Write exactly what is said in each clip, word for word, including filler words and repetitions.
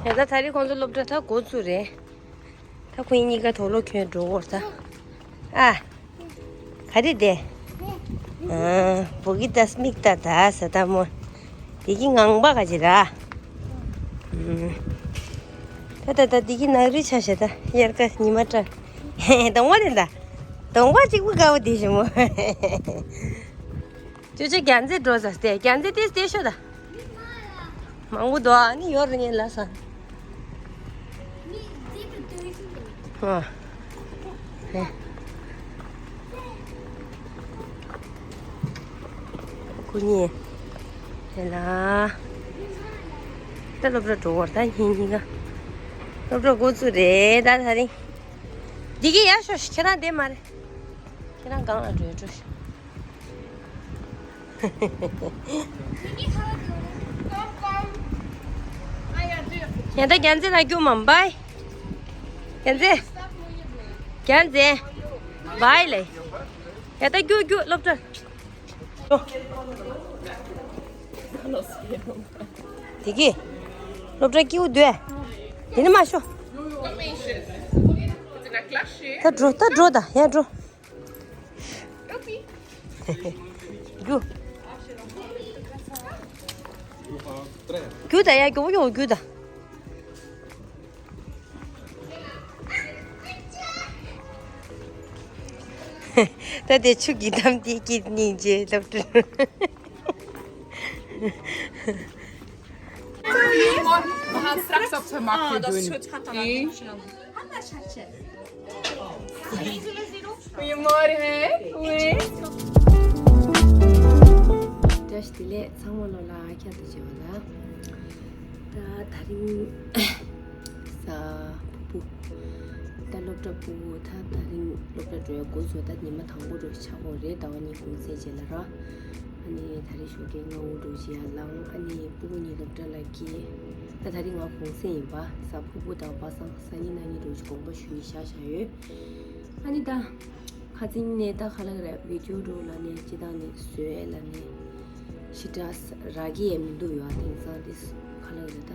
ད་ད་རེས་ཁོང་ཚོ་སློབ་གྲྭ་ད་འགོ་ཚུགས་རེད། ད་ཁོ་གཉིས་ཀ་དུག་ལོག་གྱོན་འགྲོ་གི་ཡོད་རེད་ད། ཨ། ག་རེ་དེ། ཨ། བོ་གི་ད་སྨིག་ད་ད་ཟེར་ད་མོ། དེ་གི་ངང་པ་ག་ཅི་ར། ཨ། ད་ད་ད་དེ་གི་ནག་རི་ཆ་ཤ་ད་དབྱར་ཁ་ཉི་མ་དྲ། གདོང་པ་དེ་ད། གདོང་པ་གཅིག་པུ་དགའ་བོ་དེ་ཞིག་མོ། ཅོ་ཅོ་རྒྱལ་མཚན་འགྲོ་ཟ་སྟེ་རྒྱལ་མཚན་ཏིས་ཏིས་ཤོ་ད། མང་པོ་འདུག་ཨ་ནི་ཡོད་རེད་ངས་ལ་ས། ཨ། ཧེ། ཁོ་གཉིས། ཧེ་ལ། ད་སློབ་གྲྭ་འགྲོ་བར་ད་ཉིན་གཉིས་ཀ་སློབ་གྲྭ་འགོ་ཚུགས་རེད་ད་ད་རིང་། འདི་གི་ཡ་ཤོ་ཤི་ཁྱེད་རང་བསྡད་མ་རེད། ཁྱེད་རང་གང་ལ་འགྲོ་འགྲོ་ཤི། ཡ་ད་རྒྱལ་མཚན་ལ་རྒྱུག་མམ་བའི། རྒྱལ་མཚན། རྒྱལ་མཚན། བའི་ལེ། ཡ་ད་རྒྱུག་རྒྱུག་སློབ་གྲྭར། དེ་གི། སློབ་གྲྭ་སྐྱིད་པོ་འདུག་དེ་ནི་མ་ཤོ། ད་འགྲོ་ད་འགྲོ་ད་ཡ་འགྲོ། རྒྱུག་རྒྱུག་ད་ཡ་མགྱོགས་མགྱོགས་རྒྱུག་ད། ད་དེ་ཆུ་གི་གཏམ་དེ་སྐྱིད་སྙིང་རྗེ་ལབ་དུ། Wie immer, wir haben Stress auf der Markt gedöhnt. Wie immer, hey, oui. བཀྲ་ཤིས་བདེ་ལེགས་ཚང་མ་ལོ་ལ་ཁྱད་དུ་བྱེད་པ་ལ། ད་ད་རིང་ས་ཕུ་བོ། ད་སློབ་གྲྭ་ཕུ་བོ་ད་ད་རིང་སློབ་གྲྭ་འགྲོ་ཡ་འགོ་ཚུགས་ད་ཉི་མ་དང་པོ་འགྲོ་ཆགས་ཀྱི་ཡོད་རེད་ཟླ་བ་གཉིས་གུང་སེང་རྗེས་ལ་ར། ཨ་ནི་ད་རེས་ཞོགས་ཀས་སྔ་པོ་འགྲོ་བྱེད་ཡ་ལངས། ཨ་ནི་ཕྲུ་གུ་གཉིས་སློབ་གྲྭ་ལ་སྐྱེལ། ད་ད་རིང་ང་གུང་སེང་ཡིན་པ། གཟའ་ཕུར་བུ་དང་པ་སངས་སང་ཉིན་གནངས་ཉིན་འགྲོ་བྱེད་དགོངས་པ་ཞུ་ཡིན་ཤག་བཞག་ཡོད། ཨ་ནི་ད་ཁ་སང་ནས་ད་ག་ལབ་རེད། བི་ཌི་ཡོ་འགྲོ་ལབ་ནས་སྤྱི་བཏང་ནས་བཟོས་ལབ་ནས་ཞེ་དྲག་རག་གི་ཡ་མི་འདུག་ཡ། དེང་སང་དེ་ག་ལབ་རེད་ད།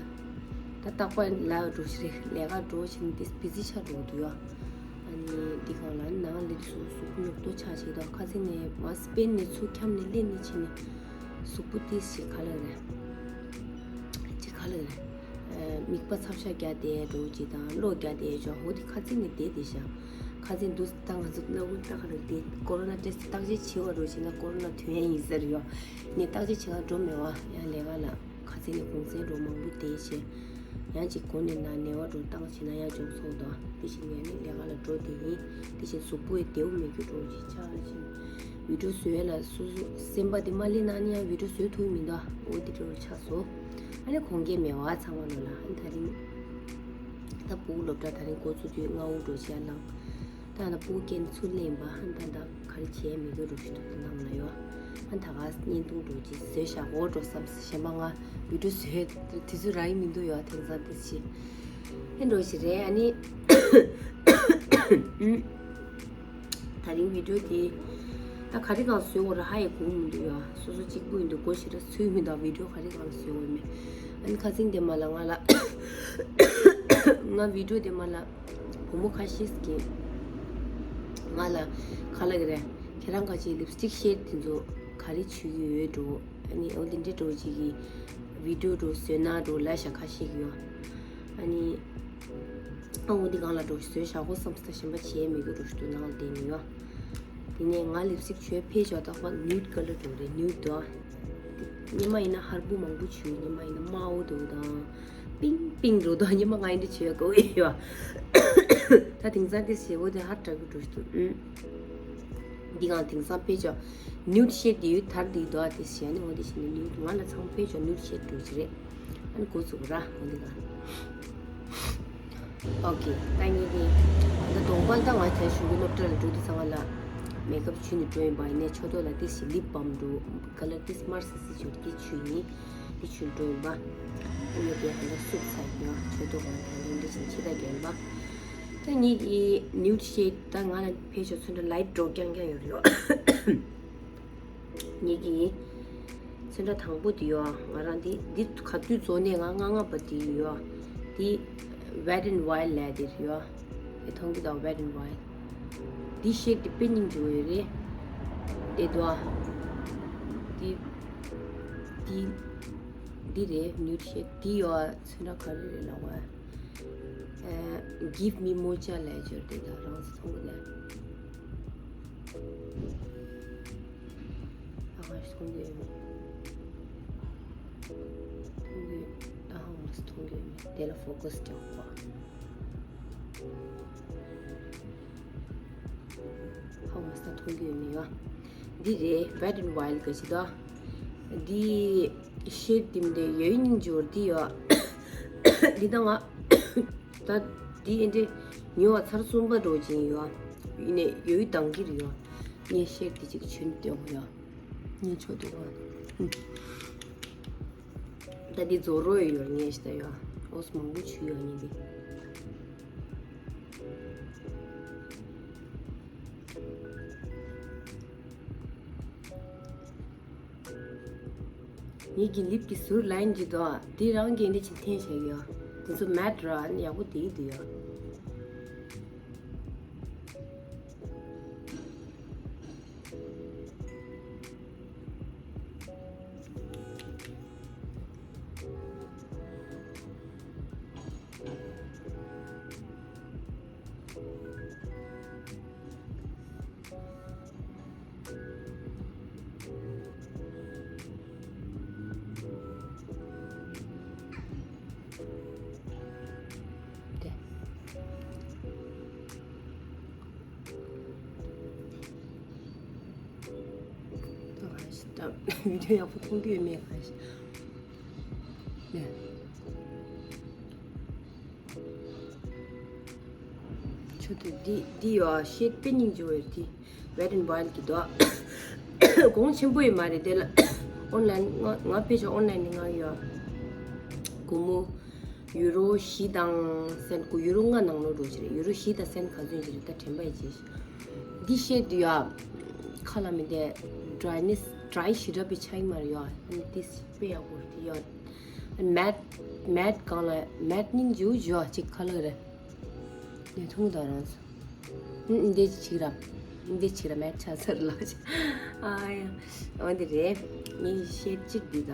ད་རྟག་པར་ལབ་འགྲོ་ཞིག་རེད། ལས་ཀ་འགྲོ་བྱེད་ནས་དེ་བི་ཟི་ཆགས་འགྲོ་གི་འདུག་ཡ། ཨ་ནི་འདི་གང་ལ་ནང་ལས་སུ་གཟུགས་པོ་ཉོབ་ཏོ་ཆགས་བྱས་དང་ཁ་སང་ནས་མ་སྤེན་ནས་ཚུར་འཁྱམ་ནས་སླེབས་ནས་ཕྱིན་ནས་གཟུགས་པོ་ཏིས་ཞིག་ག་ལབ་རེད། ཅིག་ག་ལབ་རེད། ཨ། མིད་པ་ཚབ་ཤ་རྒྱག་བསྡད་འགྲོ་ཅིག་དང་གློ་རྒྱག་བསྡད་ཅོག་འོ་དེ་ཁ་སང་ནས་བསྡད་བསྡད་ཤག་ཁ་སང་དུས་ད་ང་ཚོ་སྣ་བུག་ད་ག་རེ་བསྡད། ཀོ་རོ་ན་ཊེ་སི་བརྟག་དཔྱད་བྱེད་པ་འགྲོ་བྱས་ན་ཀོ་རོ་ན་ཐོན་ཡ་ཡིན་ཟེར་ཡོད། ངས་བརྟག་དཔྱད་བྱེད་ག་འགྲོ་མེད་པ། ཡང་ལས་ཀ་ལ་ཁ་སང་ནས་གུང་སེང་འགྲོ་མང་པོ་བསྡད་བྱས། ཡང་ཅིག་གོ་ནས་ན་ནས་བ་འགྲོ་བཏང་བྱས་ན་ཡང་ཅུང་སོང་དང་། དེ་བཞིན་ཡང་ནས་ལས་ཀ་ལ་འགྲོ་དེ་ཡིན། དེ་བཞིན་གཟུགས་པོ་ཡི་བདེ་བོ་མེད་རྒྱུ་འགྲོ་ཅིག་ཆགས་ཕྱིན། བི་ཌི་ཡོ་བཟོ་ཡ་ལ་སོ་སོ་སེམས་པ་དེ་མ་སླེབས་ན་ནི་ཡང་བི་ཌི་ཡོ་བཟོ་ཐུབ་མི་འདུག་འོ་དེ་འདྲ་ཆགས་སོང་། ཨ་ནི་གོང་གས་མེད་པ་ཚང་མ་ལོ་ལ། ཨ་ནི་ད་རིང་ད་ཕྲུ་གུ་སློབ་གྲྭ་ད་རིང་འགོ་ཚུགས་དུས་སྔ་པོ་འགྲོ་བྱས་ལངས། ད་ན་ཕྲུ་གུ་སྐྱེལ་ཚུར་ལེན་པ། ཨ་ནི་ད་ད་ག་རེ་བྱས་མི་འདུག་འགྲོ་ཞུ་ཐུབ་ནང་ལ་ཡོད། ཨ་ནི་ད་ག་བརྙན་ཐུང་འགྲོ་ཅིག་བཟོས་བཞག་འོ་འགྲོ་བསམ། གཞན་པ་ང་བི་ཌི་ཡོ་བཟོས་དུས་ཚོད་རག་གི་མི་འདུག་ཡོད། དེང་སང་དེ་ཅི་ཨེ་འགྲོ་ཞིག་རེད། ཨ་ནི། ད་རིང་བི་ཌི་ཡོ་དེ་ད་ག་རེ་གང་བཟོས་འོ་ར་ཧ་ཡེ་གོ་མི་འདུག་ཡ། སོ་སོ་གཅིག་པུ་ཡིན་འདུག་གོ་ཞེ་དྲག་ཚུལ་མི་འདུག་བི་ཌི་ཡོ་ག་རེ་གང་བཟོས་འོ་མེད། ཨ་ནི་ཁ་སང་དེ་མ་ལ་ང་ལ་ང་བི་ཌི་ཡོ་དེ་མ་ལ་བུ་མོ་ཁ་ཤས་ཀྱིས་ང་ལ་ག་ལབ་ཀྱི་རེད། ཁྱེད་རང་ཁ་ཅིག་ལིབ་སི་ཊིག་ཤེཌ་དེ་ཚོ་ག་རེ་བྱུག་གི་ཡོད་འགྲོ། ཨ་ནི་འོ་དེ་འདྲའི་འགྲོ་ཅིག་གི་བི་ཌི་ཡོ་འགྲོ་བཟོས་ན་འགྲོ་ལབ་ཤག་ཁ་ཤས་ཀྱིས་ཡོད། ཨ་ནི། ཨ་འོ་འདི་གང་ལ་འགྲོ་བཟོས་བཞག་གོ་བསམ་སྟེ་གཞན་པ་བྱས་མི་དགོས་འགྲོ་ཞུ་དུ་ནང་ལ་བསྡད་ནས་ཡོད། དེ་ནས་ང་ལིབ་སི་ཊིག་བྱོས་ཕེ་ཅོ་རྟག་པར་ནིའུ་ཌི་ཀ་ལར་འགྲོ་རེད། ནིའུ་ཌི་དོ། སྔོན་མ་ཡིན་ན་ཧར་པོ་མང་པོ་བྱོས། སྔོན་མ་ཡིན་ན་དམར་པོ་འདུག་དང་། པིང་པིང་འགྲོ་དང་། སྔོན་མ་ང་ཡིན་འདི་བྱོས་གོ་ཡོད། ད་དེང་སང་དེ་ཞེ་པོ་དེ་ཧར་དྲག་གི་འགྲོ་ཞུ་དུ། ཨུམ། འདི་གང་དེང་སང་ཕེ་ཅོ་ནིའུ་ཌི་ཤེཌ་དེ་ཡོད། དར་དེ་འདུག་ཨ། དེ་བྱས་ནས་འོ་དེ་བྱས་ནས་ནིའུ་ཌི་ང་ལ་ཚང་ཕེ་ཅོ་ནིའུ་ཌི་ཤེཌ་འགྲོ་གི་རེད། ཨ་ནི་འགོ་ཚུགས་ར་འོ་འདི་ག་ཨོ་ཀེ། ད་ངས་དེ་ད་གདོང་པ་ད་ང་བྱས་ཞུ་གི་སློབ་གྲྭ་ལ་འགྲོ་དུས་ཚང་མ་ལ་མེག་ཨབ་བྱུགས་ནས་འགྲོ་ཡིན་པ། ཡིན་ནའི་ཕྱོགས་གཏོགས་ལ་ཏིས་ཞིག་ལིབ་བམ་འགྲོ། ཀ་ལར་ཏིས་དམར་སི་སི་བྱུགས་དེ་བྱུགས་ཡིན། དེ་བྱུགས་འགྲོ་ཡིན་པ། ཨ་ནི་དེ་ཧ་ལ་སུབ་ཚ་ཡིན་ཡ། ཕྱོགས་གཏོགས་ང་ད་ལན་འདྲ་ཞིག་ཕྱི་ད་རྒྱ་ཡིན་པ། ད་ངས་དེ་ནིའུ་ཌི་ཤེཌ་ད་ང་ལ་ཕེ་ཅོ་ཚོན་ཁྲ་ལའིཊ་འགྲོ་རྐྱང་རྐྱང་ཡོད་རེད། ངེད་ཀྱི་ཚོན་ཁྲ་དང་པོ་དེ་ཡོད། ང་རང་འདི་འདི་ག་དུས་རྫོགས་ནས་ང་ལྔ་ལྔ་པ་དེ་ཡོད། འདི་Wet n Wild ལབ་དེ་རེད་ཡོ། དེ་མཐོང་གི་འདུག Wet n Wild། འདི་ཤེད་དེ་དཔེ་སྙིང་རྗེ་བོ་ཡོད་རེད། དེ་དོ། འདི་འདི་འདི་རེད་nude shade། འདི་ཡོ་ཚོན་ཁྲ་ག་རེ་རེད་ལབ་པ། ཨ། Give me mocha ལབ་ཅོར་དེ་དག་རང་ཚོ་མཐོང་གི་ལ། ད་ག་ཞིག་མཐོང་གི་ཡོད་མེད། མཐོང་གི་ཡོད། ད་ཧང་མ་སི་མཐོང་གི་ཡོད་མེད། དེ་ལ་focus རྒྱག་དགོས། ཧང་མ་སི་མཐོང་གི་ཡོད་མེད་ཡོ། འདི་རེད་Wet n Wild ག་ཅི་ད། འདི་ཤེད་དེ་མི་འདྲ་ཡོད་སྙིང་རྗེ་བོ་འདི་ཡོ། འདི་ད་ང་ད་འདི་ཨེ་འདྲ་ཉོ་བ་ཚར་གསུམ་པ་འགྲོ་གི་ཡིན་ཡོ། ཡིན་ནའི་ཡོད་འདང་གི་རེད་ཡོ། ངས་ཤེད་དེ་ཅིག་གྱོན་སྟོན་ཡོ། ངས་ཆོ་འདུག་ཨ། ད་འདི་རྫོགས་རོགས་ཡོད་ངས་ཤི་ད་ཡོ། ཨོ་སི་མང་པོ་ཆུ་ཡོ་ཉིན་འདི། ངེད་ཀྱི་ལིབ་ཀྱི་ཟུར་ལ་ཡིན་གྱི་དོ། དེ་རང་གི་འདི་ཕྱིན་འཐེན་བྱས་ཡོད། དེ་ཚོ་མེད་ར་ཡག་པོ་དེ་ཡི་དུ་ཡོད། ད་ག་ཞིག་ད་བི་ཌིའོ་ཡག་པོ་མཐོང་གི་ཡོད་མེད་ག་ཞིག་ནས། ཆུ་དེ་འདི་འདི་ཡོ་ཤེད་དཔེ་སྙིང་རྗེ་བོ་ཡོད་དེ། Wet n Wild གི་དོ། གོང་ཆེན་པོ་ཡོད་མ་རེད་དེ་ལ། ཨོན་ལན་ང་ང་ཕེ་ཆ་ཨོན་ལན་ནི་ང་ཡོ། སྒོར་མོ་ཡུ་རོ་བཞི་དང་སེན་ཀུ་ཡུ་རོ་ལྔ་ནང་ལོགས་འགྲོ་གི་རེད། ཡུ་རོ་བཞི་དང་སེན་ག་ཚོད་ཅིག་རེད་ད་དྲན་པ་ཡི་ཅིག་འདི་ཤེད་དུ་ཡོ། ཁ་ལ་མི་དེ་ཌ་རའི་ནེ་སི་ཌ་རའི་ཞེ་དྲག་པའི་ཆ་ཡི་མ་རེད་ཡོ། ཨ་ནི་ཏིས་དཔེ་ཡག་པོ་རེད་ཡོ། མེད་མེད་གང་ལ་མེད་སྙིང་རྗེ་བོ་ཅིག་ཁ་ལག་རེད། ནས་ཐུང་དང་རང་སོ། འདི་ཅིག་ར། འདི་ཅིག་ར་མེད་ཆ་ཚར་ལ། ཨ་ཡ། འོ་འདི་རེད། ངའི་ཤེད་གཅིག་འདི་ད།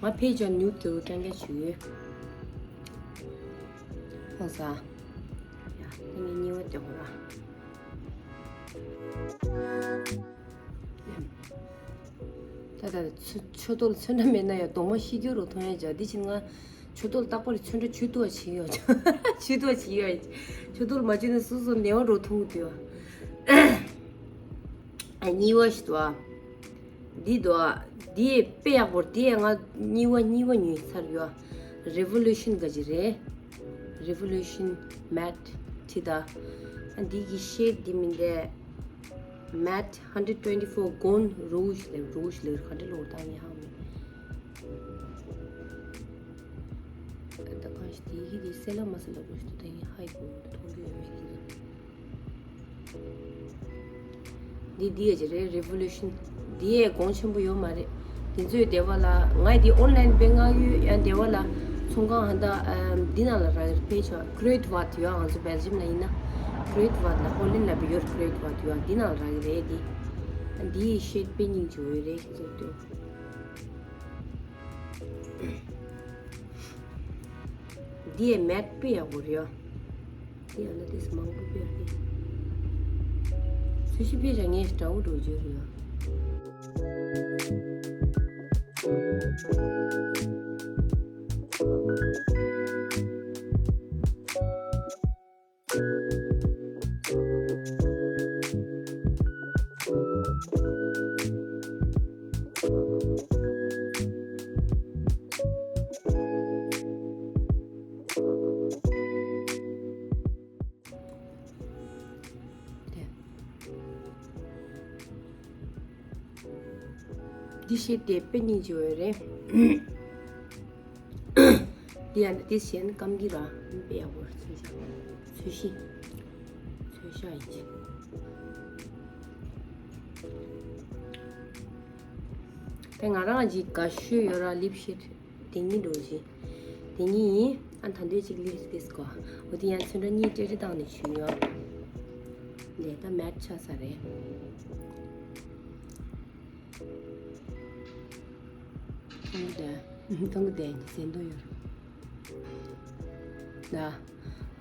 ང་ཕེ་ཅོན་ནུ་ཏུ་ཀྲང་ཀ་ཆུ་ཡོད། ཧོ་ས། ཡ། ངའི་ཉི་འོ་ཏེ་ཧོ་ར། ད་ད་ཆུ་ཆུ་ཏོལ་ཚོན་ཁྲ་མེད་ན་ཡང་གདོང་མ་ཤི་རྒྱུ་རུ་མཐོང་ཡ་ཅག་འདི་ཕྱིན་ང་ཆུ་ཏོལ་རྟག་པར་ཚོན་ཁྲ་ཆུ་ཏོ་བྱེད་ཡོད་ཅག་ཆུ་ཏོ་བྱེད་ཡོད་ཆུ་ཏོལ་མ་བྱུང་ན་སོ་སོ་ནེ་བ་རུ་མཐོང་གི་ཡོད། ཨ་གཉིས་པ་ཞིག་ཏུ་ཨ། འདི་དོ། འདི་དཔེ་ཡག་པོ་འདི་ང་གཉིས་པ་གཉིས་པ་ཉོས་ཚར་ཡོད། Revolution ག་ཅི་རེད། Revolution Matte ཁྲི་ད། ཨ་འདི་གི་ཤེད་འདི་མིན་ཏེ། Matte hundred twenty four Gold Rouge ལེ་Rouge ལེ་ག་འདྲ་ལོ་ད་ཡིན་ཧ་མི། ད་གང་ཞིག་དེ་གི་དེ་སེ་ལ་མ་སེ་ལ་རུ་ཞིག་ད་ཡིན་ཧ་ཡི་གོ་མཐོང་རྒྱུ་ཡོད་མེད་དེ་ན། འདི་འདི་ཡ་ཅི་རེད། Revolution འདི་ཡའི་གོང་ཆེན་པོ་ཡོད་མ་རེད། དེ་ཚོའི་སྡེ་བ་ལ་ང་འདི་ཨོན་ལན་པའི་ང་ཡོད་ཡ་སྡེ་བ་ལ་ཚོང་ཁང་ཧ་ད་འདི་ནང་ལ་རག་ཕེ་ཆོ་Kruidvat ཡོད། ང་ཚོ་Belgium ལ་ཡིན་ན་Kruidvat ལ་ཧོ་ལན་ལ་བི་ཡོད། Kruidvat ཡོད་འདི་ནང་ལ་རག་གི་རེད། འདི་འདི་ཤེད་དཔེ་སྙིང་རྗེ་བོ་ཡོད་རེད་ཁྱེད་ཚོ་ལྟོས། འདི་ཡའི་མེད་དཔེ་ཡག་པོ་རེད། འདི་ཡང་ན་དེ་མང་པོ་དཔེ་རེད། སུ་ཞིག་དཔེ་ར་ངས་འདྲ་བོ་འགྲོ་རྒྱུ་རེད། འདི་ཤེད་དེ་དཔེ་སྙིང་རྗེ་བོ་རེད། འདི་ཡང་འདི་གཞན་སྐམ་གི་ར་དཔེ་ཡག་པོ་རེད། ཚོས་ཤིང་ཚོས་ཤིང་ཚོས་ཤ་ཡིན་ཅིག་དེ་ང་རང་གི་དགའ་ཤོས་ཡོད་ར་ལིབ་ཤེད་དེ་གཉིས་འགྲོ་བཞིན་དེ་གཉིས་ཡིན། ཨ་ད་འདོད་ཅིག་ལིས་ཏིས་གོ། འོ་དེ་ཡང་ཚོན་ཁྲ་གཉིས་སྤྲེལ་སྤྲེལ་བཏང་ནས་བྱུགས་ཡོད། ལས་ད་མེད་ཆགས་ས་རེད། མཐོང་གི་དེ་མཐོང་གི་དེ་ཟེར་འདོད་ཡོད། ད་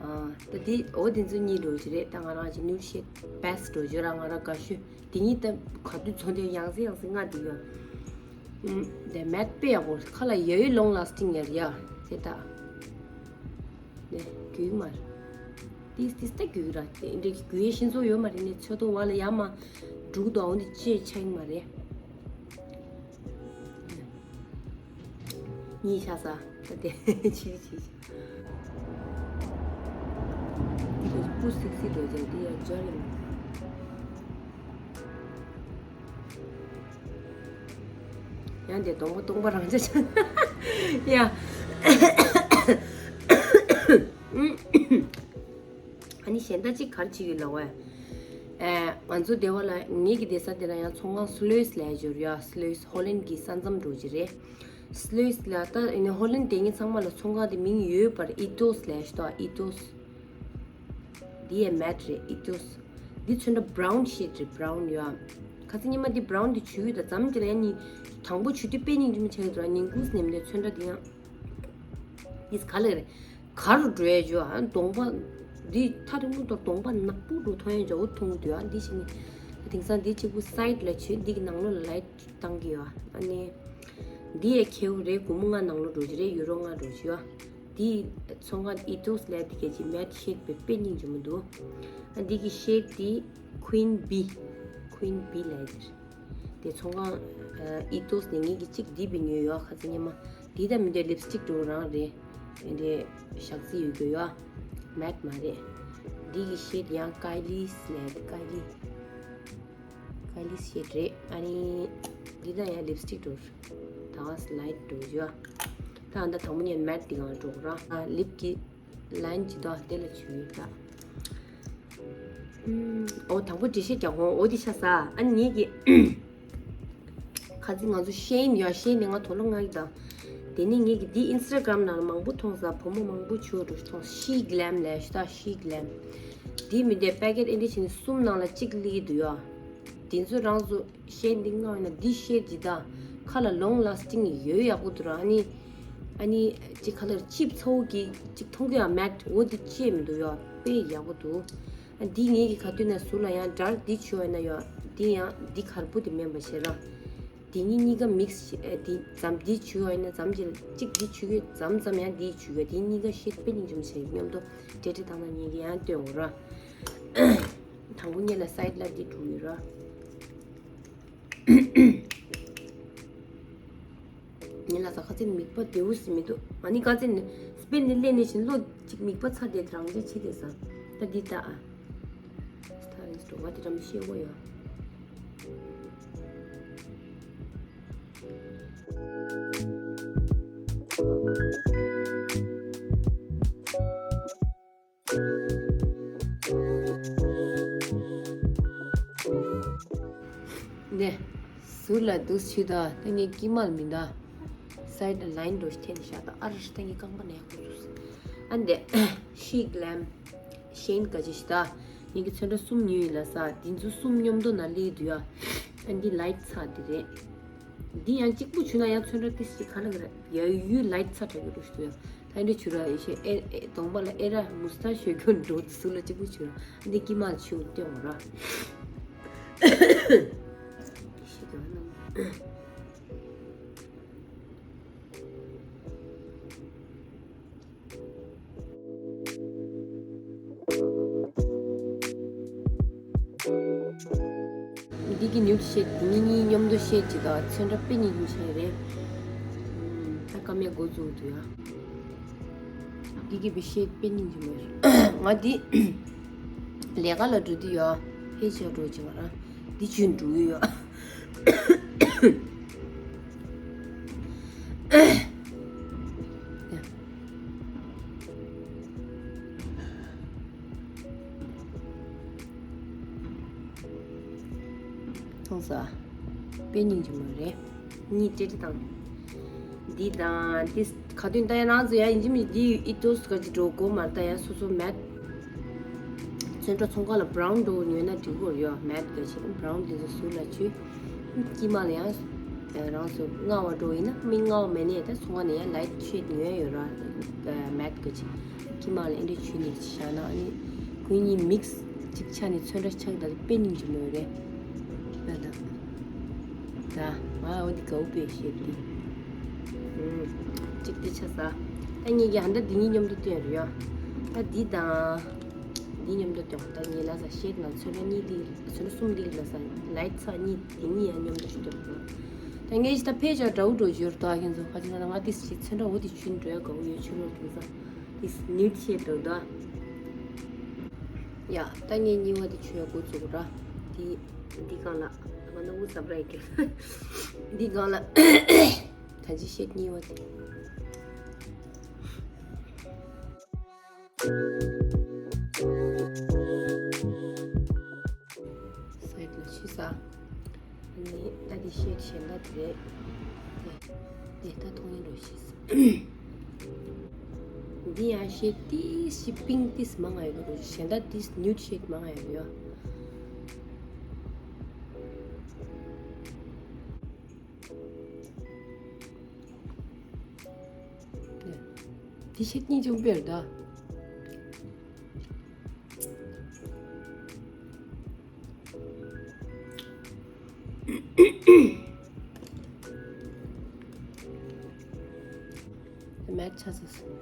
ཨ་ད་དེ་འོ་དེ་ཚོ་གཉིས་འགྲོ་གི་རེད། ད་ང་རང་གི་ནུ་ཤེད་བེ་སི་འགྲོ་གི་ར། ང་རང་དགའ་ཤོས་དེ་གཉིས་ད་ག་དུས་ཚོ་དེ་ཡང་སེ་ཡང་སེ་ང་དེ་ཡོད། ཨུམ། དེ་མེད་པའི་ཡག་པོ་ཁ་ལ་ཡ་ཡི་ལོང་ལ་སི་ཊིང་ཡར་ཡ་དེ་ད། ནས་རྒྱུས་མ་རེད། ཏིས་ཏིས་ཏ་རྒྱུས་ར་དེ་འདྲའི་རྒྱུས་ཤིན་ཚོ་ཡོད་མ་རེད། ནས་ཚོད་དོ་བ་ལ་ཡ་མ་འབྲུག་དོ་འོ་འདི་ཅེས་ཆེང་མ་རེད། གཉིས་ཤ་ས་ད་དེ་ཆི་ཆི་ཆི། འདི་ལ་སྤུ་སིག་སིག་དོ་ཅན་འདི་ཡ་འཇར་ཡིན། ཡང་དེ་གདོང་པ་སྟོང་པ་རང་ཆ་ཆ་ཡ། ཨ་ནི་གཞན་དག་ཅིག་ག་རེ་བྱེད་ཀྱི་ལོག་བས། ཨེ་ང་ཚོ་སྡེ་བ་ལ་ངེད་ཀྱི་སྡེ་ས་དེ་ལ་ཡང་ཚོང་ཁང་སི་ལོས་ལས་འབྱོར་ཡ། སི་ལོས་ཧོ་ལན་གྱི་ས་མཚམས་འགྲོ་གི་རེད། སི་ལོས་ལ་ད་ཨ་ནི་ཧོ་ལན་དེ་ངེད་ཚང་མ་ལ་ཚོང་ཁང་དེ་མིང་ཡོད་པར་ཨི་ཏོས་ལས་ཤི་ཏོ་ཨི་ཏོས། འདི་ཡ་མེད་རེད་ཨི་ཏོས། འདི་ཚོན་ཁྲ་བྷ་རའུན་ཤེད་རེད། བྷ་རའུན་ཡོད། ཁ་ཚ་ཉི་མ་འདི་བྷ་རའུན་འདི་བྱུག་ཡོད། ད་ཙམ་གྱི་ལ་ཡ་ནི་དང་པོ་བྱུག་དུས་དཔེ་སྙིང་རྗེ་མོ་ཆགས་ཡོད་དོ། ཉིན་གུང་ནེམ་འདི་ཚོན་ཁྲ་འདི་ཡང་འདི་ག་ལ་རེད། ག་རུ་འགྲོ་ཡ་ཇོ་ཨ་གདོང་པ་འདི་ཐ་རི་མུ་ཏོ་གདོང་པ་ནག་པོ་འགྲོ་ཐོན་ཡ་ཇོ་འུ་མཐོང་གི་འདུག་ཨ། འདི་ཞིག་ནི་དེང་སང་འདི་གཅིག་པུ་སའིད་ལ་བྱོས། འདི་གི་ནང་ལོགས་ལ་ལའིཊ་བཏང་གི་ཡོད་ཨ། ཨ་ནི་འདི་ཡ་ཁེའུ་རེད། སྒོར་མོ་ལྔ་ནང་ལོགས་འགྲོ་གི་རེད། ཡུ་རོ་ལྔ་འགྲོ་གི་ཡོད་ཨ། འདི་ཚོང་ཁང་ཨི་ཏོས་ལས་འདི་ག་ཅི་མེད་ཤེད་པའི་དཔེ་སྙིང་རྗེ་མོ་འདུག་ཨ། འདི་གི་ཤེད་འདི་ཀུན་བི། ཀུན་བི་ལས་འདིར། དེ་ཚོང་ཁང་ཨི་ཏོས་ནས་ངེད་ཀྱི་གཅིག་འདི་བི་ཉོས་ཡོད་ཁ་ཚ་ཉི་མ། འདི་ད་མི་འདོད་ལིབ་སི་ཊིག་འགྲོ་རང་རེད། འདི་འདྲའི་ཞག་རྩི་ཡོད་རྒྱུ་ཡོད་ཨ། མེད་མ་རེད། འདི་གི་ཤེད་ཡང་ཀའི་ལིས་ལས་འདི་ཀའི་ལི། ཀའི་ལི་ཤེད་རེད། ཨ་ནི་འདི་ན་ཡང་ལིབ་སི་ཊིག་འགྲོ། ད་སི་ལའིཌ་འགྲོ་ཡོད། ད་ཨ་ད་དང་པོ་ཉན་མེད་འདི་གང་འགྲོ་ར། ཨ་ལིབ་ཀྱི་ལའིན་ཇི་དོ་དེ་ལ་བྱུག་ཡོད་ད། ཨུམ། འོ་དང་པོ་འགྲེལ་བཤད་རྒྱག་གོང་འོ་འདི་ཤ་ས་ཨ་ནི་ངེད་ཀྱི་ཁ་ཚིག་ང་ཚོ་ཤེན་ཡོད། ཤེན་ནི་ང་དོ་ལོ་ང་ཡི་དང་། དེ་ནི་ངེད་ཀྱི་འདི་ཨིན་སི་ཊ་གྷ་རམ་ནང་ལ་མང་པོ་མཐོང་ས་བུ་མོ་མང་པོ་བྱུག་འགྲོ་མཐོང་། ཤི་གི་ལེམ་ལས་ཤི་ད་ཤི་གི་ལེམ། འདི་མི་འདྲའི་པེ་ཀེ་ཊི་ཨེ་འདྲ་བྱས་ནས་གསུམ་ནང་ལ་གཅིག་སླེབས་ཀྱི་འདུག་ཡ། འདི་ཚོ་རང་ཚོ་ཤེད་འདི་མངགས་ཡོད་ན་འདི་ཤེད་འདི་དང་ཁ་ལ་ལོང་ལ་སི་ཊིང་ཡོད་ཡག་པོ་འདུག་ར། ཨ་ནི་ཨ་ནི་ཅིག་ཁ་ལར་ཅིབ་ཚ་བོ་གི་ཅིག་མཐོང་གི་ཡ་མེད་འོ་འདི་ཅེས་མི་འདུག་ཡ། དཔེ་ཡག་པོ་འདུག་ཨ་འདི་ངེད་ཀྱི་ག་དུས་ན་ཟུར་ལ་ཡང་འདྲར་འདི་བྱུག་ཡོད་ན་ཡ། འདི་ཡང་འདི་གར་པོ་འདི་མེན་པ་བྱེད་ར། འདི་གཉིས་གཉིས་ཀ་མིག་སི་ཨ་འདི་ཙམ་འདི་བྱུག་ཡོད་ན་ཙམ་ཅིག་ཅིག་འདི་བྱུག་ཡོད་ཙམ་ཙམ་ཡང་འདི་བྱུག་ཡོད། འདི་གཉིས་ཀ་ཤེད་དཔེ་སྙིང་རྗེ་མོ་བྱེད་མཉམ་དུ་འདྲེ་འདྲེ་དང་ན་ངེད་ཀྱི་ཡང་སྟོན་འོ་ར། དང་པོ་ཉིད་ལ་སའིད་ལ་འདི་འགྲོ་ཡོད་ར། ཉིད་ལ་ས་ཁ་ཚིག་མིག་པ་དེའུ་སི་མི་འདུག་ཨ་ནི་ཁ་ཚིག་ནི་སྤེན་ནི་ལེན་ནི་བཞིན་ལོ་གཅིག་མིག་པ་ཚ་དེ་རང་ཅག་ཆི་དེ་ས་ད་འདི་ད་ཨ། སྟ་རིང་སི་འགྲོ་བ་དེ་འདྲ་མི་ཤེས་གོ་ཡོད། ནས། ཟུར་ལ་འདུག་ཆུ་ད་ད་ངས་ཀི་མལ་མི་འདའ། སའིད་ལ་ལའིན་འགྲོ་ཞིག་འཐེན་ཤག་ད་ཨ་ར་ད་ངས་རྐང་པ་ནས་ཁུག་སོང་། ཨ་འདས། ཤིག་ལེམ། ཤེན་ག་ཅི་ཞིག་ད། ངས་ཀྱི་ཚོན་ཁྲ་གསུམ་ཉོས་ཡིན་ལ་ས་འདི་ཚོ་གསུམ་མཉམ་དུ་ན་ལི་དུ་ཡ། ཨ་འདི་ལའིཊ་ཚ་འདི་རེད། འདི་ཡང་གཅིག་པུ་བྱུང་ན་ཡང་ཚོན་ཁྲ་ཏི་སི་ག་ལ་ག་རེ་ཡ་ཡུལ་ལའིཊ་ཚ་དྲག་གི་རུ་ཞུ་ཡ། ད་འདི་བྱུ་ར་ཡེ་ཤེས་ཨེ་ཨེ་གདོང་པ་ལ་ཨེ་ར་མུ་སི་ཏ་ཤོད་ཁྱོད་འགྲོ་ཟུ་ལ་གཅིག་པུ་བྱུ་ར་འདི་ཀི་མ་ཆུ་སྟེ་འོ་ར། ཤི་དོ་ན། འདི་གི་ནུས་ཤེད་འདི་གཉིས་མཉམ་དུ་ཤེད་ཅིག་དང་ཚོན་ཁྲ་དཔེ་གཉིས་ཀྱི་ཆེན་རེད། ད་ཀ་མེད་འགོ་འཛུགས་འདུག་ཡ། འདི་གི་བི་ཤེད་དཔེ་གཉིས་ཀྱི་མེད། ང་འདི་ལས་ཀ་ལ་འགྲོ་དུས་ཡ་ཧེ་ཆེ་འགྲོ་ཅིག་བ་ར་འདི་ཆུན་འགྲོ་གི་ཡོད། མཐོང་ས། དཔེ་སྙིང་རྗེ་མོ་རེད། གཉིས་སྤྲེལ་སྤྲེལ་དང་། འདི་དང་འདི་ ག་དུས་ད་ཡང་རང་ཚོ་ཡང་ཡིན་གཅིག་མིན་གཅིག་འདི་ཨི་ཏོས་ག་ཅིག་འགྲོ་དགོས་མ་རེད། ད་ཡང་སོ་སོ་མེད་ཚོན་ཁྲ་ཚོང་ཁང་ལ་བྷ་རའུན་འགྲོ་ཉོས་ན་འགྲིག་གི་ཡོད། མེད་ག་ཅིག་བྷ་རའུན་དེ་ཚོ་ཟུར་ལ་བཅུག་དཀྱིལ་མ་ལ་ཡང་རང་ཚོ་མངར་བ་འགྲོ་ཡིན་ན་མི་མངར་བ་མེད་ནས་ད་ཚོང་ཁང་ནས་ཡང་ལའིཊ་ཤེད་ཉོས་ཡོད་ར། མེད་ག་ཅིག་དཀྱིལ་མ་ལ་ཨེ་འདྲ་བྱུགས་ནས་བཞག་ན་ཨ་ནི་ཁོ་གཉིས་མིག་སི་གཅིག་ཆགས་ནས་ཚོན་ཁྲ་ཆགས་ད་དཔེ་སྙིང་རྗེ་མོ་ཡོད་རེད། ད་ད་ང་འོ་འདི་དགའ་བོ་དཔེ་ཤེས་ཀྱི། ཨུམ། གཅིག་དེ་ཆ་ས། ད་ངེད་ཀྱི་ཧ་ད་འདི་གཉིས་མཉམ་དུ་སྟོན་རེད་ཡ། ད་འདི་དང་། འདི་མཉམ་དུ་སྟོན། ད་ངེད་ལ་ས་ཤེད་ན་ཚོན་ཁྲ་གཉིས་འདི་ཚོན་ཁྲ་གསུམ་འདི་ལ་ས་ལའིཊ་ཚ་གཉིས་འདི་གཉིས་ཡང་མཉམ་དུ་ཞིག་སྟོན་དགོས། ད་ངེད་ཀྱི་ད་ཕལ་ཆེར་འདྲ་བོ་འགྲོ་རྒྱུར་ད་ཁྱེད་ཚོ་ཁ་ཅིག་ན་ང་ཏིས་ཞིག་ཚོན་ཁྲ་འོ་དེ་ཆུན་འགྲོ་ཡ་དགའ་བོ་ཡོད་ཆུ་ལོག་དེ་ས། ཏིས་ནིའུཌ་ཤེད་འགྲོ་ད། ཡ། ད་ངས་གཉིས་པ་དེ་མཆོད་འགོ་བཙུགས་ར། འདི་འདི་སྒང་ལ་ང་ནི་དབུ་ཟབ་ར་ཡི་གེ་འདི་སྒང་ལ་ད་ཅི་ཤེད་གཉིས་པ་དེ། སའིཌ་ལ་ཕྱི་ས། ནི་ད་འདི་ཤེད་གཞན་དག་དེ་རེད། དེ་དེ་ད་མཐོང་ཡིན་འགྲོ་ཤེས། འདི་ཡང་ཤེད་ཏིས་ཤི་པིང་ཏིས་མང་ང་ཡོད་འགྲོ་གཞན་དག་ཏིས་ནིའུཌ་ཤེད་མང་ང་ཡོད་ཡོད། འདི་ཤེད་གཉིས་ཅུང་དཔེར་ད། མེད་ཆ་ས་སོ།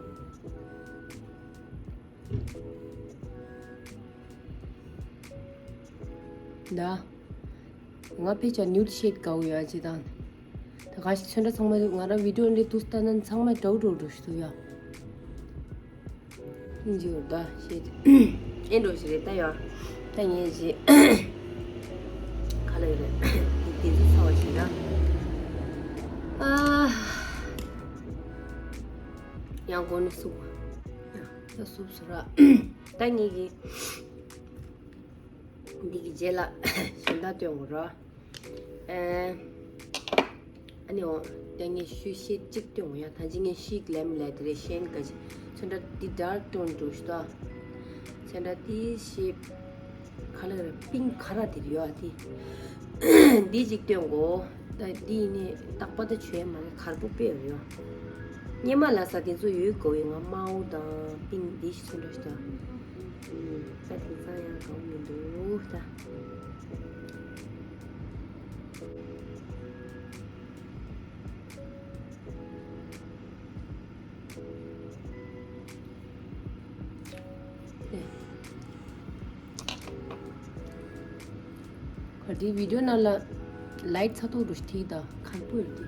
ད། ང་ཕལ་ཆེར་ནིའུཌ་ཤེད་དགའ་བོ་ཡོད་ཅེ་དང་། ད་ག་ཞིག་ཚོན་ཁྲ་ཚང་མ་ང་རང་བི་ཌིའོ་འདི་ཏུས་ལྟ་ན་ཚང་མ་འདྲ་བོ་འདྲ་བོ་འདྲ་ཞིག་འདུག་ཡ། འཇིའུ་ད་ཤེད། ཨེ་འགྲོ་ཞིག་རེད་ད་ཡ། ད་ངས་ཞེ། ག་ལ་ཡོད་རེད། འདི་འདི་ཚོ་ཚ་བ་ཞིག་ར། ཨ། ཡང་སྒོ་ནས་སུབ། ད་སུབ་སུ་ར། ད་ངས་ཀྱི། འདི་གི་རྗེས་ལ་གཞན་དག་སྟོན་དགོས་ར། ཨ་ནི་འོ། ད་ངས་ཤུ་ཤེད་གཅིག་སྟོན་དགོས་ཡ། ད་ཅི་ངས་ཤིག་ལེམ་ལས་དེ་རེད་ཤེན་ག་ཅི། ཚོན་ཁྲ་འདི་ཌར་ཀ་ཊོན་འགྲོ་ཤི་ཏོ། ཚོན་ཁྲ་འདི་ཤེད་ག་ལ་ར་པིང་ག་ར་དེ་རེད་ཡ་དེ། འདི་གཅིག་སྟོན་དགོས། ད་འདི་ནི་རྟག་པ་ད་བྱོས་མ་རེད་དཀར་པོ་དཔེ་ཡོད་ཡ། སྙེ་མ་ལ་ས་དེ་ཚོ་ཡོད་དགོས་ཡ། ང་དམར་པོ་དང་པིང་འདི་ཤི་ཚོན་ཁྲ་ཤི་ཏོ། ད་དེང་སང་ཡང་གང་མི་འདུག་ད། ག་དེ་བི་ཌིའོ་ནང་ལ་ལའིཊ་ཚ་ཐོག་ཏུ་ཐིག་དང་ཁར་པོ་ཡོད་དེ།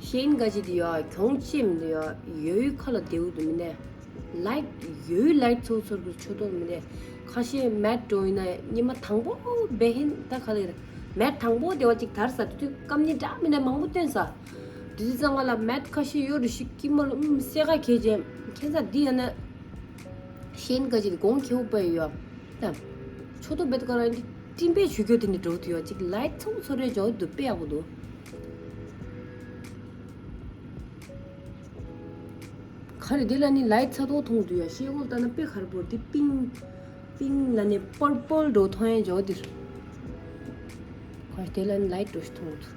ཤེན་ག་ཅི་དེ་ཡ་གྱོང་ཅི་མི་འདུག་ཡ། ཡོའི་ཁ་ལ་བདེའུ་དུ་མི་ནས་ལའིཊ་ཡོའི་ལའིཊ་ཚོ་ཚོར་གི་ཆོ་ཏོག་མི་ནས་ཁ་ཤས་མེད་འགྲོ་ཡིན་ན་ཉི་མ་དང་པོ་བེ་ཧིན་ད་ག་ལེར་མེད་དང་པོ་དེ་བ་ཅིག་དར་ས་དུས་སྐམ་ནི་འདྲ་མི་ནས་མང་པོ་བཏོན་ས་དུས་ཙང་ང་ལ་མེད་ཁ་ཤས་ཡོད་རུ་ཞིག་ཀི་མ་ལ་ཨུམ་སེ་ག་ཁེ་ཅན་ཁེ་ས་འདི་ཡ་ན། ཤེན་ག་ཅིག་གོང་ཁེའུ་པ་ཡོད་ད། ཆོ་ཏོ་བེད་ཀ་ར་འདི་ཏིན་པའི་ཆུ་གྱོད་དེ་ནི་འགྲོ་དུ་ཡོད་ཅིག་ལའིཊ་ཚོང་ཚོ་རེ་འཇོག་དུ་དཔེ་ཡག་པོ་འདུག་ག་རེ་དེ་ལ་ནི་ལའིཊ་ཚ་ཏོག་མཐོང་དུ་ཡོད་ཤེལ་སྒོ་ལྟ་ན་དཔེ་ག་རེ་བོར་དེ་པིང་པིང་ལ་ནི་པར་པལ་འགྲོ་མཐོང་ཡང་འཇོག་དེར་ག་རེ་དེ་ལ་ནི་ལའིཊ་འགྲོ་ཞིག་མཐོང་དུ་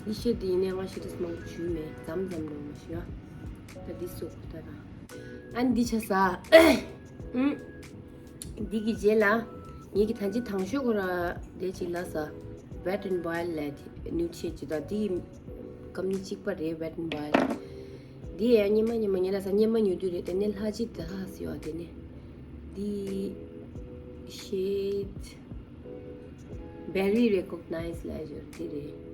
ཡི་ཤེད་དེ་ཡིན་ནས་ང་ཤེད་དེ་མང་པོ་བྱུས་མེད་ཙམ་ཙམ་འགྲོ་མ་ཤི་ཡ་ད་འདི་སོགས་ད་ར། ཨ་ནི་འདི་ཆ་ས། ཨུམ། འདི་གི་རྗེས་ལ། ངེད་ཀྱི་ཐང་ཅི་དང་ཤོས་ཁོ་ར་དེ་ཅིག་ལ་ས། Wet n Wild ལས་ནུ་ཆེ་ཅི་ད་འདི་གི་ཀམ་ནི་གཅིག་པ་རེད་Wet n Wild། འདི་ཡ་སྙེ་མ་སྙེ་མ་ངེད་ལ་ས་སྙེ་མ་ཉོ་དུས་རེད་དེ་ནས་ལྷ་ཅི་དེ་ལྷ་སི་ཡོ་དེ་ནས། འདི་shade Berry Recognize ལ་ཡོད་འདི་རེད།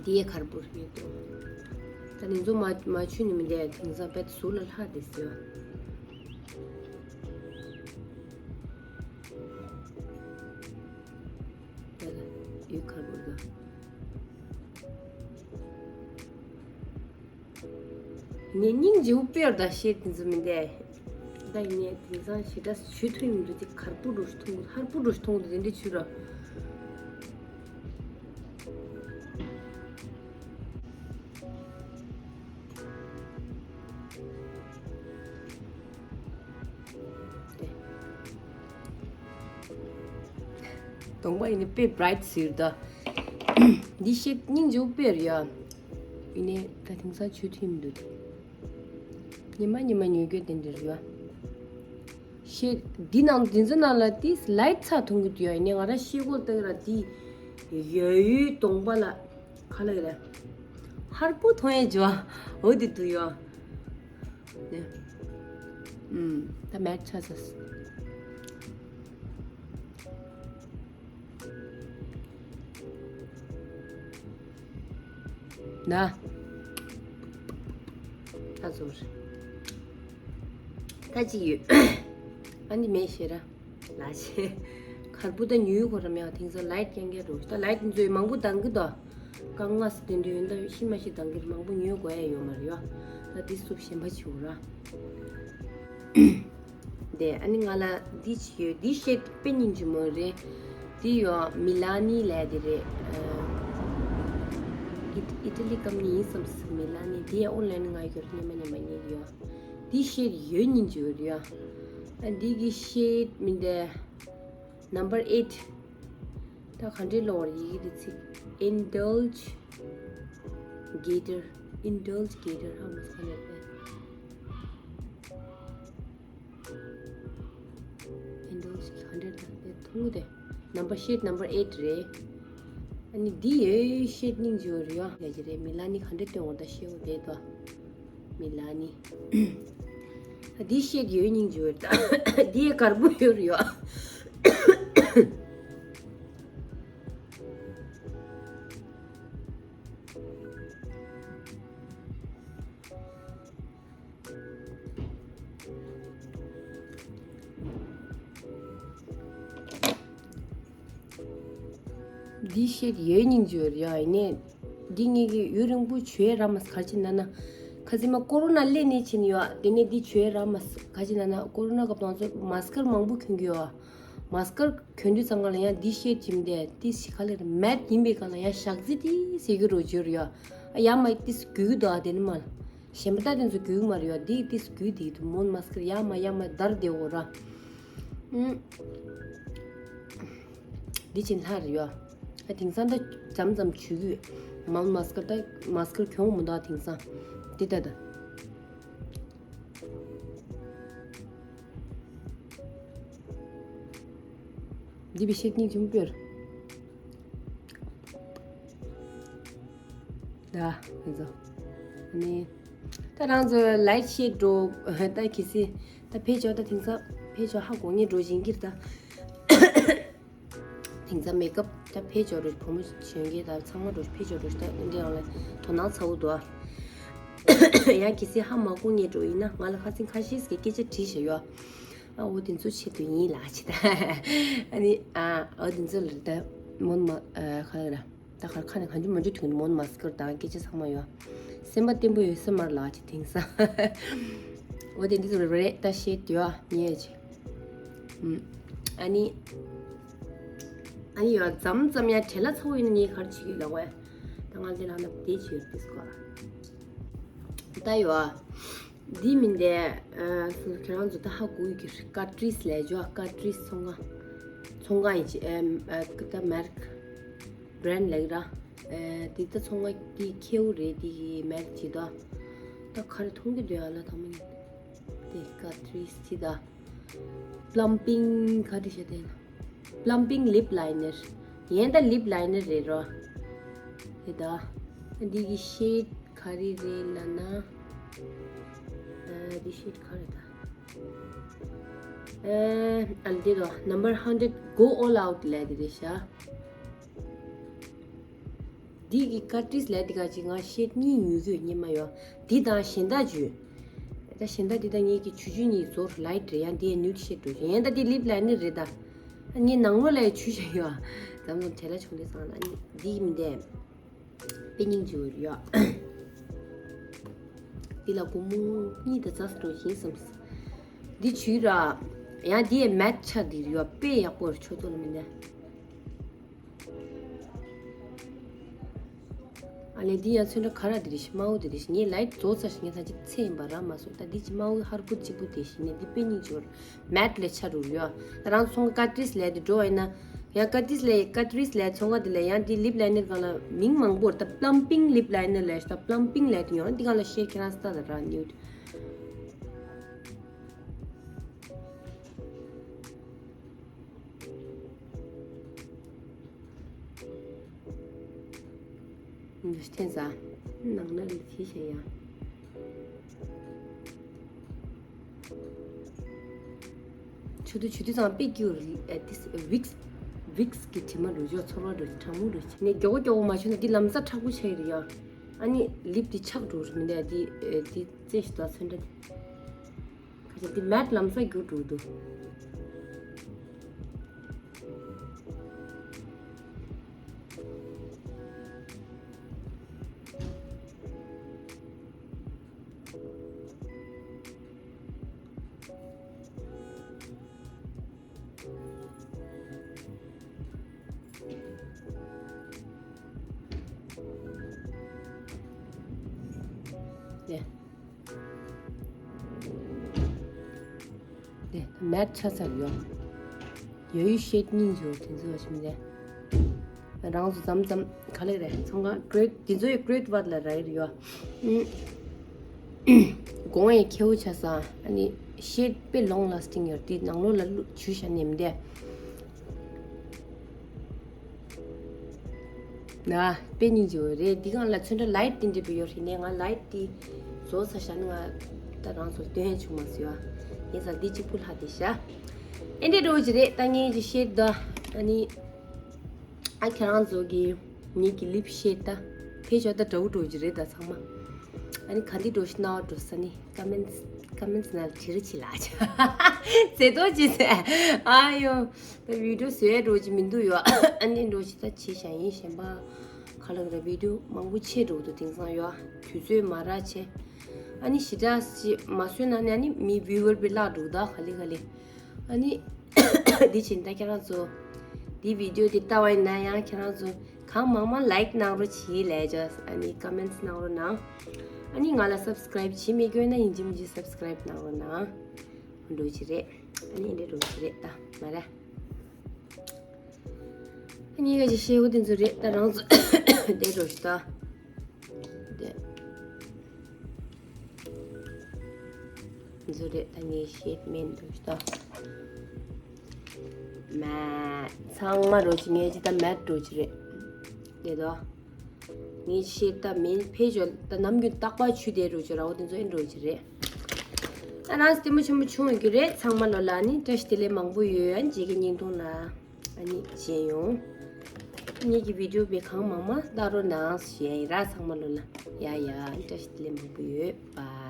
འདི་ཡའི་ཁར་བུར་ཡོད་དོ། ད་ནི་ཚོ་མ་མ་ཆུ་ནི་མི་འདས་དེང་སང་པད་ཟུར་ལ་ལྷག་དེ་ཟེར། ད་ཡུལ་ཁར་བུར་ལ། ངས་སྙིང་རྗེ་པོ་དཔེར་ད་བཤད་དེ་ཚོ་མི་འདས། ད་ཡིན་ནས་དེང་སང་ཞེ་དྲག་ཇུས་ཐུབ་མི་འདུག་དེ་གར་པོ་འགྲོ་ཞིག་ཐུང་ཧར་པོ་འགྲོ་ཞིག་ཐུང་དེ་འདྲ་ཇུས་ར། གདོང་པ་ཡིན་ནི་དཔེ་བྷ་རའིཊ་ཟེར་ད། འདི་བཤད་སྙིང་རྗེ་པོ་དཔེར་ཡ། ཡིན་ནས་ད་དེང་སང་ཇུས་ཐུབ་མི་འདུག་ཉི་མ་ཉི་མ་ཉོ་རྒྱུ་དེ་འདྲ་རེད་ཡ། ཤེད་འདི་ནང་འདི་ཚོ་ནང་ལ་དེ་ལའིཊ་ཚ་ཐུང་གི་དུས་ཡ་ཡིན་ནས་ང་རང་ཤེད་སྒོ་ལྟ་གི་ར་དེ་ཡོད་ཡོད་གདོང་པ་ལ་ག་ལ་གི་ར་ཧར་པོ་ཐོང་ཡ་ཇོ་འོ་དེ་དུ་ཡ། ནས་ཨུམ་ད་མེད་ཆ་ས། ན། ད་ཚོར། ད་ཅི་ཡོད། ཨ་ནི་མེད་ཤེས་ར། ལ་ཆེ། གར་པུ་ད་ཉུལ་གོ་ར་མེད་དེང་སང་ལའིཊ་རྐྱང་རྐྱང་འགྲོ་ད་ལའིཊ་འཛོལ་མང་པོ་དང་གི་དོ། རྐང་ལག་སི་དེ་འདྲ་ཡོད་ད་ཤི་མ་ཤི་དང་གི་མང་པོ་ཉུལ་གོ་ཡ་ཡོད་མ་རེད་ཡོ། ད་དེ་སུབ་ཞེན་པ་བྱེད་འོ་ར། དེ་ཨ་ནི་ང་ལ་འདི་ཅི་ཡོད་འདི་བཤད་དཔེ་སྙིང་རྗེ་མོ་རེད། འདི་ཡོད་མི་ལ་ནི་ལས་དེ་རེད། ཨི་ཏི་ལི་ཀམ་ནི་ཡིན་བསམ་སི་མི་ལ་ནི་འདི་ཡ་ཨོན་ལན་ང་ཡོད་ཉི་མ་ཉི་མ་ཉིད་ཡོད། འདི་བཤད་ཡོད་སྙིང་རྗེ་ཡོད་རེད་ཡ། འདི་གི་བཤད་མི་འདི་number eight། ད་ག་འདྲའི་ལོ་བར་ཡི་གེ་འདི་ཚིག indulge gator indulge gator ཧ་མ་ས་ནས་པས། indulge ག་འདྲ་ད་དེ་ཐུང་ངུ་དེ། number shade number eight རེད། ཨ་ནི་འདི་ཡོད་ཤེད་སྙིང་རྗེ་བོ་རེད་ཡ་ཡ་ཅི་རེད་མི་ལ་ནི་ག་འདྲ་སྟོན་འོ་ད་ཤེས་འོ་དེ་ད། མི་ལ་ནི། འདི་བཤད་ཡོད་སྙིང་རྗེ་བོ་རེད་ད། འདི་ཡ་དཀར་པོ་ཡོད་རེད་ཡ། འདི་བཤད་ཡོད་སྙིང་རྗེ་བོ་རེད་ཡ་ཡིན་ནས། འདི་ངེད་ཀྱི་ཡུན་རིང་པོ་བྱོས་ར་མ་ག་ཅི་ན་ན། ཁ་ཚི་མ་ཀོ་རོ་ན་སླེབས་ནས་ཕྱིན་ཡོད་དེ་ནས་འདི་བྱོས་ར་མ་ག་ཅི་ན་ན་ཀོ་རོ་ན་སྐབས་དང་ཚོ་མ་སི་ཀར་མང་པོ་གྱོན་གྱི་ཡོད། མ་སི་ཀར་གྱོན་དུས་ཙམ་ག་ལ་ཡང་འདི་བཤད་ཀྱིན་བསྡད་དེ་ཞིག་ག་ལེར་མེད་ཡིན་པའི་ག་ལ་ཡང་ཞག་རྩི་དེ་ཟེར་གྱི་རོ་བྱོས་ར་ཡོད། ཡ་མ་དེ་སྒུལ་གྱི་འདུག་ཨ་དེ་ནི་མ་ལ། གཞན་པ་ད་དེ་ཚོ་སྒུལ་གྱི་མ་རེད་ཡོད་དེ་དེ་སྒུལ་དེ་དུ་མོན་མ་སི་ཀར་ཡ་མ་ཡ་མ་དར་བསྡད་འོ་ར། འདི་ཕྱིན་ལྷ་རེད་ཡོ། ཨ་དེང་སང་ད་འཇམ་འཇམ་བྱུག་གི། མ་མ་སི་ཀར་ད་མ་སི་ཀར་གྱོང་མི་འདུག་དེང་སང་། འདི་ད་ད། འདི་བི་ཤེད་གཉིས་ཆུང་པོར། ད་ཁོ་ཚོ། ཨ་ནི། ད་རང་ཚོ་ལའིག་ཤེར་འགྲོ། ད་གི་སི། ད་ཕེ་ཆོ་ད་དེང་སང་ཕེ་ཆོ་ཧ་གོ་ངེས་འགྲོ་བཞིན་གྱིར་ད། དེང་སང་མེ་ཀབ་ད་ཕེ་ཆོ་རུ་བུ་མོ་གཞོན་སྐྱེས་ད་ཚང་མ་འགྲོ་ཕེ་ཆོ་རུ་ད་འདི་ཡང་ལ་དོ་སྣང་ཚ་བོ་འདུག་ཨ། ཡང་གི་སི་ཧ་མ་གོ་ངེས་འགྲོ་ཡིན་ན་ང་ལ་ཁ་སིང་ཁ་ཤས་ཀྱི་སྐད་ཆ་དྲིས་བཞག་ཡོ། ཨ་འོ་དེ་ཚོ་ཆེད་དུ་ཡིན་ལ་ཆེ་ད། ཨ་ནི་ཨ་འོ་དེ་ཚོ་ལ་ད་མོན་མ་ཁ་ར། ད་ཁར་ཁ་ནས་གང་བྱུང་མ་བྱུང་དུས་མོན་མ་སི་ཀར་དང་སྐད་ཆ་ཚང་མ་ཡོད། སེམས་པ་བརྟན་པོ་ཡོད་ས་མར་ལགས་ཀྱི་དེང་སང་། འོ་དེ་འདི་ཚོ་རེད་ད་བཤད་དུས་ཨ་ཉེ་ཆེ། ཨ་ནི། ཨ་ནི་ཡོད་ཙམ་ཙམ་ཡང་བྲེལ་ལ་ཚ་བོ་ཡིན་ན་ངས་གར་བྱེད་ཀྱི་ལ་བས། ད་ང་འདི་ལ་ན་བདེ་ཆེ་ཡོད་དེ་སྐོར། ད་ཡོད། འདི་མིན་ཏེ། ཁྱེད་རང་ཚོ་ད་ཧ་གོ་གི་ཀ་ཏྲིས་ལས་ཇོ་ཀ་ཏྲིས་ཚོང་ཁང་། ཚོང་ཁང་ཡིན་ཅི་ཨེ་ད་མེར་ཀ་བྲན་ལེགས་ར། དེ་ད་ཚོང་ཁང་དེ་ཁེའུ་རེད་དེ་གི་མེར་ཀ་ཅི་ད། ད་ག་རེ་མཐོང་གི་འདུག་ཡ་ལ་ད་མ་ཡིན། དེ་ཀ་ཏྲིས་ཅི་ད། པླམ་པིང་ག་རེ་བྱས་ཏེ་ན། པླམ་པིང་ལིབ་ལའི་ནར། ཡན་ད་ལིབ་ལའི་ནར་རེད་རོ། དེ་ད། འདི་གི་ཤེད་ག་རེ་རེད་ལབ་ན། ཨ་འདི་ཤེད་ག་རེ་ད། ཨ་ཨ་འདི་རོ་number hundred go all out ལབ་དེ་རེད་ཤག་འདི་གི་ཀ་ཏྲིས་ལས་འདི་ག་ཅིག་ང་ཤེད་གཉིས་ཉུལ་གྱི་ཡོད་སྙེ་མ་ཡོད། འདི་དང་གཞན་དག་བརྗོད། ད་གཞན་དག་འདི་དང་ངེད་ཀྱི་ཆུ་ཆུ་གཉིས་ཟོར་ལའིཊ་རེད་ཡང་འདི་ཡང་ནུས་ཤེད་འགྲོ་ཡན་ད་འདི་ལིབ་ལའི་ནི་རེད་ད། ངའི་ནང་ལོགས་ལ་ཡང་ཆུ་བཞག་ཡོད། ཙམ་ཙམ་བྲེལ་ལ་ཆུང་འདི་ཚང་ན་འདི་གི་མི་འདས། དཔེ་སྙིང་རྗེ་བོ་ཡོད། འདི་ལ་སྒོར་མོ་གཉིས་དང་རྩ་ས་འགྲོ་བཞིན་བསམ། འདི་བྱུས་ར། ཡང་འདི་ཡའི་མེཊ་ཆ་འདི་རེད་ཡ། དཔེ་ཡག་པོ་རེད། ཆོ་ཚོ་ལ་མི་འདྲ། ཨ་ལས་འདི་ཡང་ཚོན་ཁྲ་ག་ར་འདི་རེད་ཤི། དམར་པོ་འདི་རེད་ཤི། ངས་ལའིཊ་རྫོགས་ཚར་ཤི། ངས་ད་ཅི་ཚེ་ཡིན་པ་ར་མ་སོང་། ད་འདི་ཅི་དམར་པོ་ཧར་པོ་གཅིག་པུ་དེ་ཤི་ནས་འདི་དཔེ་སྙིང་རྗེ་པོ་རེད། མེཊ་ལས་ཆ་རུ་ཡོད། ད་རང་ཚོང་ཁང་ཀ་ཊིས་ལས་དེ་འགྲོ་བ་ཡིན་ན། ཡང་ཀ་ཊིས་ལས་ཀ་ཊིས་ལས་ཚོང་ཁང་དེ་ལས་ཡང་དེ་ལིབ་ལའི་ནར་སྒང་ལ་མིང་མང་པོ་རེད། ད་པླམ་པིང་ལིབ་ལའི་ནར་ལས་ཤི། ད་པླམ་པིང་ལས་དེ་ཡོང་། འདི་སྒང་ལ་ཤེར་ཁྱེད་རང་སི་ཊ་ད་ར་ནིའུ་ཌི། འདུ་ཤེས་ཟ། ནང་ན་རིགས་ཤེས་ཡ། ཆུ་དུ་ཆུ་དུ་ཙང་པེ་ཀྱུ་རི་ཨེ་ཏིས་ཝིགས། ཝིགས་ཀྱི་དྲི་མ་རུ་ཇོ་ཚོར་བ་རུ་ཚྲང་མོ་རུ་ཆེ་ནས་མགྱོགས་མགྱོགས་མ་ཆུ་ན་འདི་ལམ་སང་མཁྲེགས་པོ་ཆགས་ཡོད་རེད་ཡ། ཨ་ནི་ལིབ་འདི་ཆག་འགྲོ་རུ་མི་འདུག་འདི་ཨེ་འདི་རྩེ་ཞིག་ཏུ་ཚོན་ཁྲ་འདི། ཁ་ཆེ་འདི་མེཊ་ལམ་སང་རྒྱུག་འགྲོ་འདུག་ཡ། དེ་མེཊ་ཆ་ཚར་ཡོད། ཡོད་ཡོད་ཤེད་སྙིང་རྗེ་པོ་དེ་ཚོ་བ་ཞིམ་ལེ། རང་ཚོ་མཚམས་མཚམས་ག་ལེ་རེད། ཚོང་ཁང་གྲོད་དེ་ཚོ་ཡི་གྲོད་བར་ལ་ར་ཡོད། གོང་ཡི་ཁེའུ་ཆ་ས་ཨ་ནི་ཤེད་དཔེ་ལོང་ལ་སི་ཊིང་ཡོད། དེ་ནང་ལོགས་ལ་བླུག་ཆུ་ཤ་ནེམ་དེ། ན། དཔེ་སྙིང་རྗེ་བོ་རེད། འདི་སྒང་ལ་ཚོན་ཁྲ་ལའིཊ་དེ་འདྲ་བི་ཡོད་རེད་ནས། ང་ལའིཊ་དེ་བཟོ་ས་ཤ་ནི་ང་ད་རང་ཚོར་སྟོན་ཡ་བྱུང་མ་སོང་ཡ། ངས་ས་འདི་གཅིག་པུ་ལྷག་དེ་ཤ། ཨེ་འདྲས་འགྲོ་གི་རེད། ད་ངས་ཀྱི་ཤེད་ད་ཨ་ནི་ཨ་ཁྱེད་རང་ཚོ་གི་ངེད་ཀྱི་ལིབ་ཤེད་ད་ཕེ་ཤོ་ད་འདྲ་བོ་འགྲོ་གི་རེད། ད་ཚང་མ་ཨ་ནི་ག་འདི་འགྲོ་ཤི་ན་བ་འགྲོ་ས་ནི་ཀ་མེན་ཊི་ཀ་མེན་ཊི་ནང་བྲིས་རོགས་བྱེད་ལ་ཆ་ཟེ་ཏོ་ཅི་ཟེ། ཨ་ཡོ། ད་བི་ཌིའོ་བཟོས་འགྲོ་གི་མི་འདུག་ཡོ། ཨ་ནི་འགྲོ་གི་ད་བྱེད་བཞག་ཡིན་གཞན་པ། ག་ལ་ག་ལ་བི་ཌིའོ་མང་པོ་ཆེ་འགྲོ་འདུག་དེང་སང་ཡོ། དུས་ཚོད་མ་རག་ཆེ། ཨ་ནི་ཞེ་དྲག་ཞིག་མ་བཟོས་ན་ནི་ཨ་ནི་མི་བིའུ་ཝར་བི་བརླག་འགྲོ་ད་ག་ལེ་ག་ལེ། ཨ་ནི་འདི་བྱིན་ད་ཁྱེད་རང་ཚོ་འདི་བི་ཌིའོ་འདི་ལྟ་བ་ཡིན་ན་ཡང་ཁྱེད་རང་ཚོ་གང་མང་མང་ལའིཀ་གནང་རོགས་བྱེད་ལས་ཅོ། ཨ་ནི་ཀ་མེན་ཊི་གནང་རོགས་གནང་། ཨ་ནི་ང་ལ་སབ་སི་ཀ་རའིབ་བྱེད་མི་དགོས་ན་ཡིན་གཅིག་མིན་གཅིག་སབ་སི་ཀ་རའིབ་གནང་རོགས་གནང་། འགྲོ་གི་རེད། ཨ་ནི་འདི་འགྲོ་གི་རེད་ད་མ་རེད། ཨ་ནི་ག་ཅི་ཤེས་གོ་དེ་ཚོ་རེད། ད་རང་ཚོ་དེ་འགྲོ་ཤི་ད། དེ་འདི་ཚོ་རེད། ད་ངས་ཤེད་མེད་འགྲོ་ཤི་ད། མེཊ་ཚང་མ་འགྲོ་གི་ངས་ཅི་ད་མེཊ་འགྲོ་གི་རེད། དེ་དོ། ངས་ཤེད་ད་མེད་ཕེ་ཞོ་ད་ནམ་རྒྱུན་རྟག་པར་ཆུ་དེ་འགྲོ་གི་ར་བ་དེ་ཚོ་ཨེ་འགྲོ་གི་རེད། ཨ་རང་སྟེ་མོ་ཆེན་པོ་ཆུང་བའི་རྒྱུ་རེད། ཚང་མ་ལོ་ལ་ནི་བཀྲ་ཤིས་བདེ་ལེགས་མང་པོ་ཡོད། ཨ་ནི་རྗེས་ཀྱི་བརྙན་ཐུང་ལ་ཨ་ནི་མཇལ་ཡོང་། ངེད་ཀྱི་བི་ཌིའོ་བི་གང་མང་མང་ལྟ་རོགས་གནང་ཞེས་ཡིན་ར། ཚང་མ་ལོ་ལ་ཡ་ཡ་བཀྲ་ཤིས་བདེ་ལེགས་མང་པོ་ཡོད་པ།